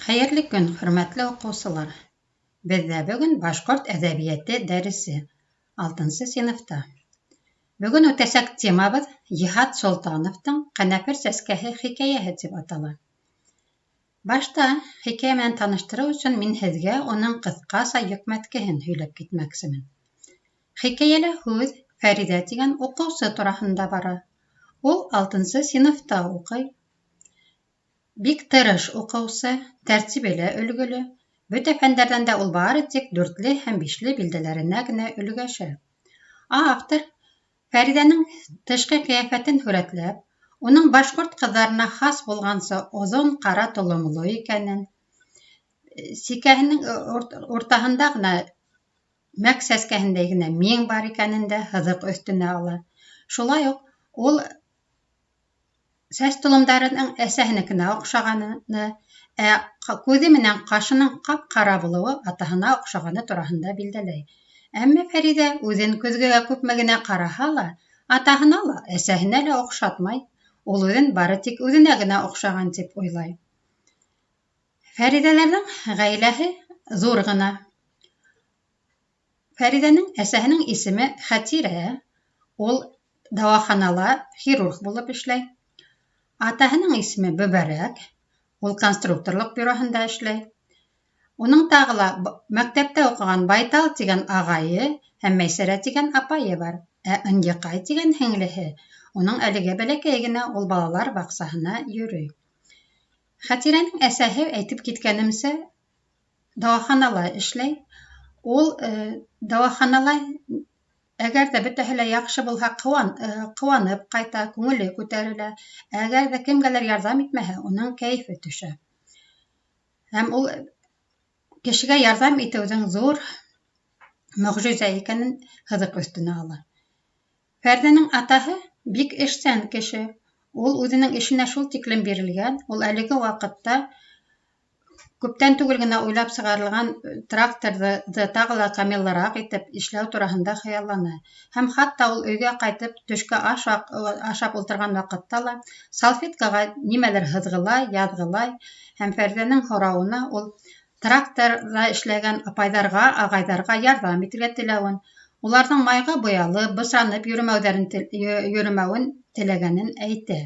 Хәйерле көн, хөрмәтле уҡыусылар! Беҙҙә бөгөн башҡорт әҙәбиәте дәресе, алтынсы синыфта. Бөгөн үтәсәк темабыҙ Йыһат Солтановтың «Ҡәнәфер сәскәһе» хикәйәһе тип атала. Башта хикәйә менән таныштырыу өсөн мин һеҙгә уның ҡыҫҡаса йөкмәткеһен һөйләп китмәксемен. Хикәйәлә һүҙ Фәриҙә тигән уҡыусы тураһында бара. Ул алтынсы синыфта уҡый. Бик тырыш уҡыусы, тәртибе лә өлгөлө. Бөтә фәндәрҙән дә ул бары тик дүртле һәм бишле билдәләренә генә өлгәшә. Автор Фәриҙәнең тышҡы ҡиәфәтен һүрәтләп, уның башҡорт ҡыҙҙарына хас булғанса оҙон ҡара толомло икәнен, сикәһенең уртаһында ғына мәк сәскәһендәй генә миң бар икәнен дә һыҙыҡ өҫтөнә ала. Шулай уҡ ул сәс толомдарының әсәһенекенә оҡшағаны, ә күҙе менән ҡашының ҡап-ҡара булыуы атаһына оҡшағаны тураһында билдәләй. Әммә Фәриҙә үҙен көҙгөгә күпме генә ҡараһа ла, атаһына ла, әсәһенә лә оҡшатмай. Ул үҙен бары тик үҙенә генә оҡшаған тип уйлай. Фәриҙәләрҙең ғаиләһе ҙур ғына. Фәриҙәнең әсәһенең исеме Хәтирә, ул дауаханала хирург булып эшләй. Атаһының исеме Мөбәрәк, ул конструкторлыҡ бюроһында эшләй. Уның тағы ла мәктәптә уҡыған Байтал тигән ағайы һәм Мәйсәрә тигән апайы бар. Ә Ынйыҡай тигән һеңлеһе уның әлегә бәләкәй генә, ул балалар баҡсаһына йөрөй. Хәтирәнең әсәһе, әйтеп киткәнемсә, дауаханала эшләй. Ул дауаханала, әгәр ҙә бөтәһе лә яҡшы булһа, ҡыуанып ҡайта, күңеле күтәрелә. Әгәр ҙә кемгәлер ярҙам итмәһә, уның кәйефе төшә. Һәм ул кешегә ярҙам итеүҙең ҙур мөғжизә икәнен һыҙыҡ өҫтөнә ала. Фәрҙәнең атаһы бик эшсән кеше. Ул үҙенең эшенә шул тиклем бирелгән, ул әлеге ваҡытта күптән түгел генә уйлап сығарылған тракторҙы тағы ла камиллыраҡ итеп эшләү тураһында хыяллана. Һәм хатта ул өйгә ҡайтып төшкө аш ашап ултырған ваҡытта ла салфеткаға нимәлер һыҙғылай, яҙғылай һәм Фәрҙәнең һорауына ул тракторҙа эшләгән апайҙарға, ағайҙарға ярҙам итергә теләүен, уларҙың майға буялып, бысранып йөрөмәүҙәрен йөрөмәүен теләгәнен әйтә.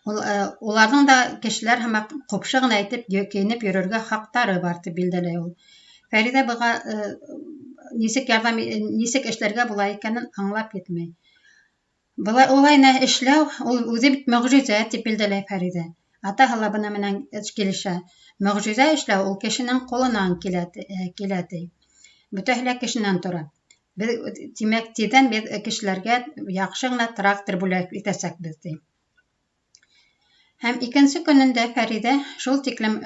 Ул, уларҙың да кешеләр һымаҡ ҡупшы ғына итеп кейенеп йөрөргә хаҡтары бар тип билдәләй ул. Фәриҙә быға нисек ярҙам, нисек эшләргә була икәнен аңлап етмәй. Былай улай эшләү ул үҙе бит мөғжизә тип билдәләй Фәриҙә. Атаһы ла бының менән килешә. Мөғжизә эшләү ул кешенең ҡулынан килә, килә ти. Бөтәһе лә кешенән тора. Беҙ, тимәк, тиҙҙән беҙ кешеләргә яҡшы ғына трактор бүләк итәсәкбеҙ, ти. Һәм икенсе көнөндә Фәриҙә шул тиклем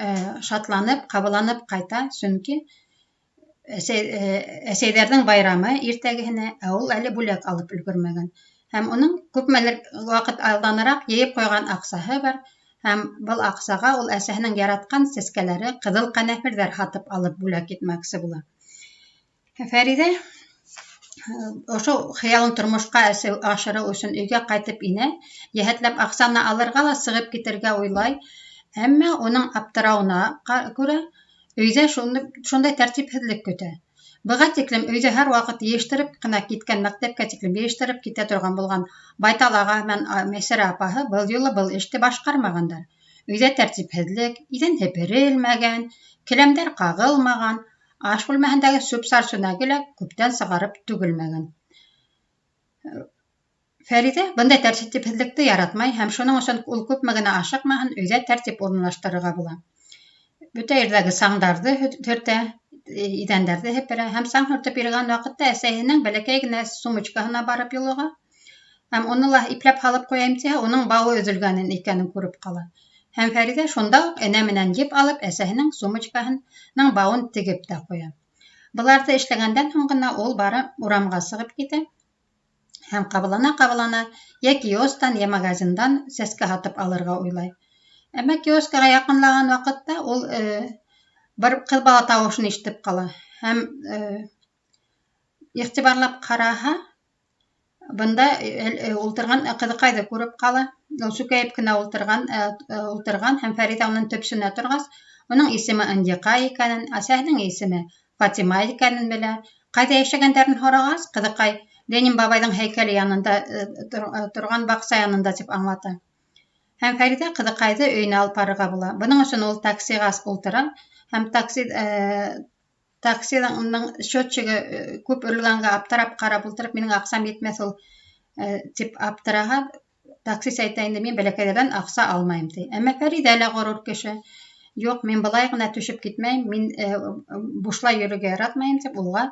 шатланып, ҡабаланып ҡайта, сөнки әсәйҙәрҙең байрамы иртәгеһенә, ә ул әле бүләк алып өлгөрмәгән. Һәм уның күпмелер ваҡыт алданыраҡ йыйып ҡуйған аҡсаһы бар, һәм был аҡсаға ул әсәһенең яратҡан сәскәләре ҡыҙыл ҡәнәферҙәр һатып алып бүләк итмәксе була. Фәриҙә ошо хыялын тормошҡа ашырыу өсөн өйгә ҡайтып инә, йәһәтләп аҡсаны алырға ла сығып китергә уйлай, әммә уның аптырауына күрә өйҙә шундай тәртипһеҙлек көтә. Быға тиклем өйҙө һәр ваҡыт йыйыштырып ҡына киткән, мәктәпкә тиклем йыйыштырып китә торған булған Байтал аға менән Мәйсәрә апаһы был юлы был эште башҡармағандар. Өйҙә тәртипһеҙлек, иҙән һеперелмәгән, келәмдәр ҡағылмаған, аш бүлмәһендәге сүп-сар сүнәге лә күптән сығарып түгелмәгән. Фәриҙә бындай тәртипһеҙлекте яратмай һәм шуның өсөн ул күпме генә ашыҡмаһын, өйҙә тәртип урынлаштырырға була. Бөтә ерҙәге саңдарҙы һөртә, иҙәндәрҙе һеперә һәм саң һөртөп йөрөгән ваҡытта әсәһенең бәләкәй генә сумочкаһына барып юлыға һәм уны ла ипләп һалып ҡуяйым тиһә, уның бауы өҙөлгәнен икәнен күреп ҡала. Һәм Фәриҙә шунда уҡ энә менән еп алып әсәһенең сумочкаһының бауын тегеп тә ҡуя. Быларҙы эшләгәндән һуң ғына ул барып урамға сығып китә һәм ҡабалана-ҡабалана йә киосктан, йә магазиндан сәскә һатып алырға уйлай. Әммә киоскаға яҡынлаған ваҡытта ул бер ҡыҙ бала тауышын ишетеп ҡала һәм иғтибарлап ҡараһа, Бында ултырған ҡыҙыҡайҙы күреп ҡала. Ул сүкәйеп кенә ултырған һәм Фәриҙә унан төпсөнә торғас, уның исеме Ынйыҡай икәнен, әсәһенең исеме Фатима икәнен белә. Ҡайҙа йәшәгәндәрен һорағас, ҡыҙыҡай Ленин бабайҙың һәйкәле янында торған баҡса янында тип аңлата. Һәм Фәриҙә ҡыҙыҡайҙы өйөнә алып барырға була. Бының өсөн ул таксиға ултыра һәм таксиның счетчигы күп өрөлгәнгә аптырап ҡарап ултырып, минең аҡсам етмәҫ ул тип аптыраһа, таксист әйтә инде, мин бәләкәйҙәрҙән аҡса алмайым, ти. Әммә Фәриҙә лә ғорур кеше. Юҡ, мин былай ғына төшөп китмәйем, мин бушлай йөрөргә яратмайым, тип уға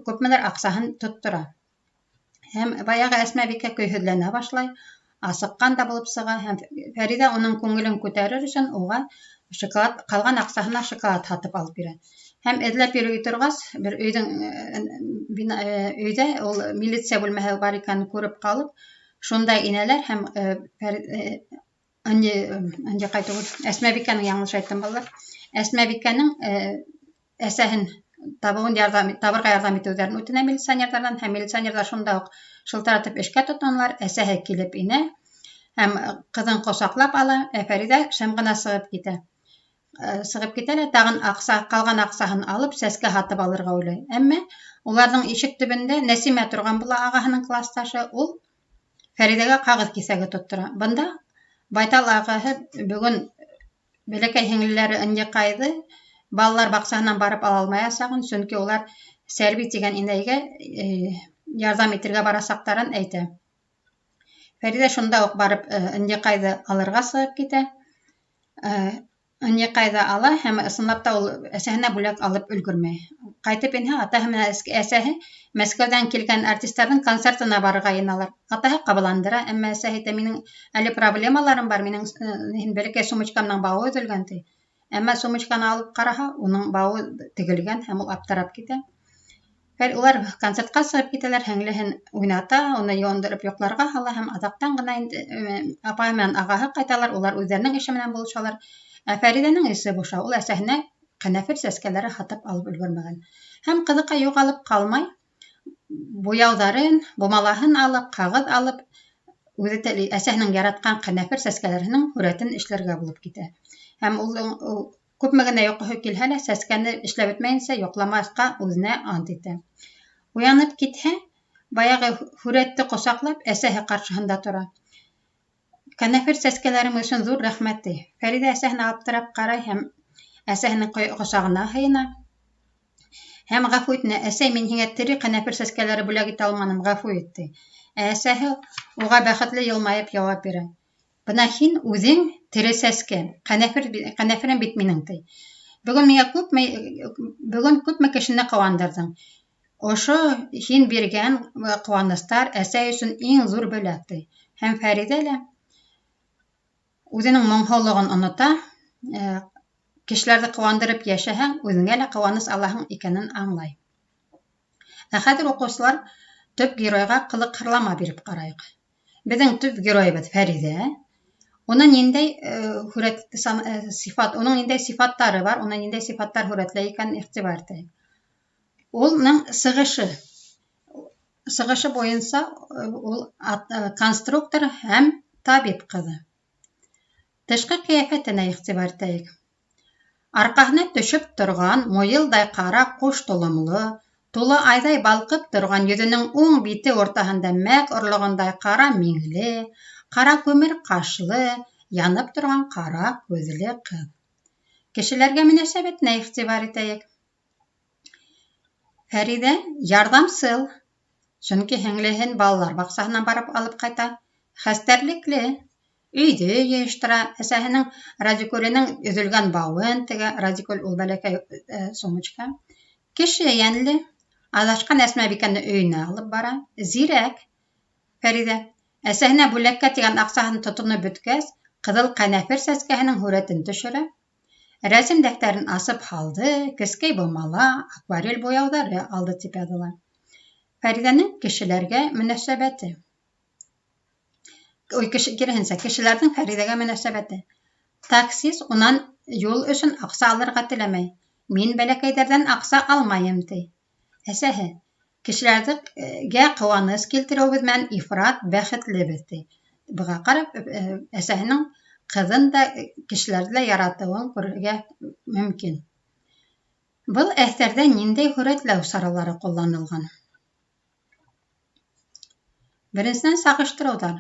күпмелер аҡсаһын тоттора. Һәм баяғы Әсмәбикә көйһөҙләнә башлай, асыҡҡан да булып сыға, һәм Фәриҙә уның күңелен күтәрер өсөн уға шоколад, ҡалған аҡсаһына шоколад һатып алып бирә. Һәм эҙләп йөрөй торғас, бер өйҙөң өйҙә ул милиция бүлмәһе бар икәнен күреп ҡалып, шунда инәләр һәм Ынйыҡай түгел, Әсмәбикәнең, яңылыш әйттем, балалар, Әсмәбикәнең әсәһен табыуын ярҙам, табырға ярҙам итеүҙәрен үтенә милиционерҙарҙан, һәм милиционерҙар шунда уҡ шылтыратып эшкә тотоналар. Әсәһе килеп инә һәм ҡыҙын ҡосаҡлап ала, ә Фәриҙә шым ғына сығып китә. Сығып китә лә тағын аҡса, ҡалған аҡсаһын алып, сәскә һатып алырға уйлай. Әммә уларҙың ишек төбөндә Нәсимә торған була, ағаһының класташы, ул Фәриҙәгә ҡағыҙ киҫәге тоттора. Бында Байтал ағаһы бөгөн бәләкәй һеңлеләре Ынйыҡайҙы балалар баҡсаһынан барып ала алмаясағын, сөнки улар Сәрби тигән инәйгә ярҙам итергә барасаҡтарын әйтә. Фәриҙә шунда уҡ барып Ынйыҡайҙы алырға сығып китә. Ынйыҡайҙы ала һәм ысынлап та ул әсәһенә бүләк алып өлгөрмәй. Ҡайтып инһә, атаһы менән әсәһе Мәскәүҙән килгән артистарҙың концертына барырға йыйыналар. Атаһы ҡабаландыра, әммә әсәһе әйтә, минең әле проблемаларым бар, минең бәләкәй сумочкамдың бауы өҙөлгән, ти. Әммә сумочканы алып ҡараһа, уның бауы тегелгән һәм ул аптырап китә. Улар концертҡа сығып китәләр, һеңлеһен уйната, уны йыуындырып йоҡларға һала һәм аҙаҡтан ғына инде апаһы менән ағаһы ҡайталар, улар үҙҙәренең эше менән булышалар. Ә Фәриҙәнең эсе боша, ул әсәһенә ҡәнәфер сәскәләре һатып алып өлгөрмәгән. Һәм ҡыҙыҡай юғалып ҡалмай, буяуҙарын, бумалаһын алып, ҡағыҙ алып, үҙе тели, әсәһенең яратҡан ҡәнәфер сәскәләренең һүрәтен эшләргә булып китә. Һәм ул күпме генә йоҡоһо килһә лә, сәскәне эшләп бөтмәйенсә йоҡламаҫҡа үҙенә ант итә. Уянып китһә, баяғы һүрәтте ҡосаҡлап, әсәһе ҡаршыһында тора. Ҡәнәфер сәскәләрең өсөн ҙур рәхмәт, ти. Фәриҙә әсәһенә аптырап ҡарай һәм әсәһенең ҡосағына һыйына. Һәм ғәфү итенә, әсәй, мин һиңә тере ҡәнәфер сәскәләре бүләк итә алманым, ғәфү ит, ти. Ә әсәһе уға бәхетле йылмайып яуап бирә. Бына һин үҙең тере сәскә, ҡәнәфер, ҡәнәферем бит минең, ти. Бөгөн миңә күпме, бөгөн күпме кешене ҡыуандырҙың. Ошо һин биргән ҡыуаныстар әсәй өсөн иң ҙур бүләк, ти. Һәм Фәриҙә лә үҙенең моңһоулығын онота, кешеләрҙе ҡыуандырып йәшәһәң, үҙеңә лә ҡыуаныс алаһың икәнен аңлай. Ә хәҙер, уҡыусылар, төп геройға ҡылыҡһырлама биреп ҡарайыҡ. Беҙҙең төп геройыбыҙ Фәриҙә. Уны ниндәй һүрәт сифат, уның ниндәй сифаттары бар, уны ниндәй сифаттар һүрәтләй икәнен иғтибар итәйек. Уның сығышы буйынса ул конструктор һәм табип ҡыҙы. Тышҡы ҡиәфәтенә иғтибар итәйек. Арҡаһына төшөп торған муйылдай ҡара ҡуш толомло, тулы айҙай балҡып торған йөҙөнөң уң бите уртаһында мәк орлоғондай ҡара миңле, ҡара күмер ҡашлы, янып торған ҡара күҙле ҡыҙ. Кешеләргә мөнәсәбәтенә иғтибар итәйек. Фәриҙә ярҙамсыл, сөнки һеңлеһен балалар баҡсаһынан барып алып ҡайта. Хәстәрлекле, өйҙө йыйыштыра, әсәһенең радикуленең өҙөлгән бауын тегә, радикуль ул бәләкәй сумочка. Кеше йәнле, аҙашҡан Әсмәбикәне өйөнә алып бара. Зирәк Фәриҙә әсәһенә бүләккә тигән аҡсаһын тотоноп бөткәс, ҡыҙыл ҡәнәфер сәскәһенең һүрәтен төшөрә. Рәсем дәфтәрен асып һалды, кескәй бумала, акварель буяуҙары алды тип яҙыла. Фәриҙәнең кешеләргә мөнәсәбәте. Ой, кеше, киреһенсә, кешеләрҙең Фәриҙәгә мөнәсәбәте. Таксист унан юл өсөн аҡса алырға теләмәй. Мин бәләкәйҙәрҙән аҡса алмайым, ти. Әсәһе: Кешеләргә ҡыуаныс килтереүебеҙ менән ифрат бәхетлебеҙ, ти. Быға ҡарап, әсәһенең ҡыҙын да, кешеләрҙе лә яратыуын күрергә мөмкин. Был әҫәрҙә ниндәй һүрәтләү саралары ҡулланылған? Беренсенән, сағыштырыуҙар.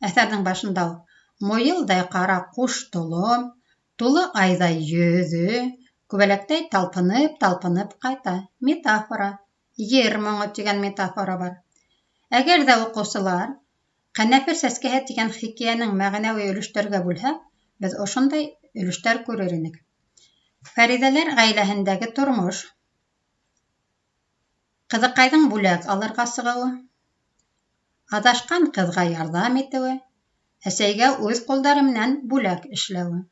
Әҫәрҙең башында уҡ муйылдай ҡара ҡуш толом, тулы айҙай йөҙө, күбәләктәй талпынып-талпынып ҡайта. Метафора, ер моңо тигән метафора бар. Әгәр ҙә уҡыусылар Ҡәнәфер сәскәһе тигән хикәйәнең мәғәнәүи өлөштәргә бүлһәк, беҙ ошондай өлөштәр күрер инек. Фәриҙәләр ғаиләһендәге тормош, ҡыҙыҡайҙың бүләк алырға сығыуы, аҙашҡан ҡыҙға ярҙам итеүе, әсәйгә үҙ ҡулдары менән бүләк эшләүе.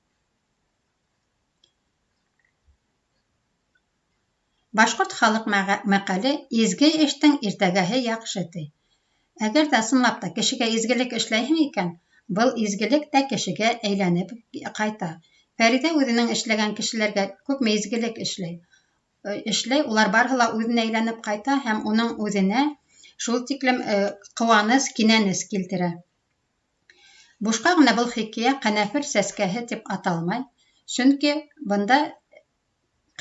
Башҡорт халыҡ мәҡәле изге эштең иртәгәһе яҡшы ти. Әгәр ҙә ысынлап та кешегә изгелек эшләйһең икән, был изгелек тә кешегә әйләнеп ҡайта. Фәриҙә үҙенең эшләгән кешеләргә күпме изгелек эшләй. Эшләй, улар барыһы ла үҙенә әйләнеп ҡайта һәм уның үҙенә шул тиклем ҡыуаныс, кинәнес килтерә. Бушҡа ғына был хикәйә Ҡәнәфер сәскәһе тип аталмай, сөнки бында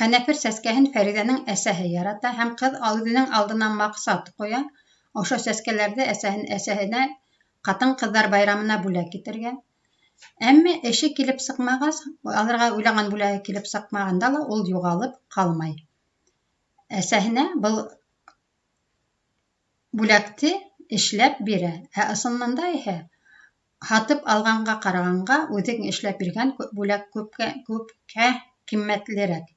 ҡәнәфер сәскәһен Фәриҙәнең әсәһе ярата һәм ҡыҙ үҙенең алдына маҡсат ҡуя, ошо сәскәләрҙе әсәһен әсәһенә ҡатын-ҡыҙҙар байрамына бүләк итергә. Әммә эше килеп сыҡмағас, алырға уйлаған бүләге килеп сыҡмағанда ла ул юғалып ҡалмай. Әсәһенә был бүләкте эшләп бирә, ә ысынында иһә һатып алғанға ҡарағанға үҙең эшләп биргән бүләк күпкә, күпкә ҡиммәтлерәк.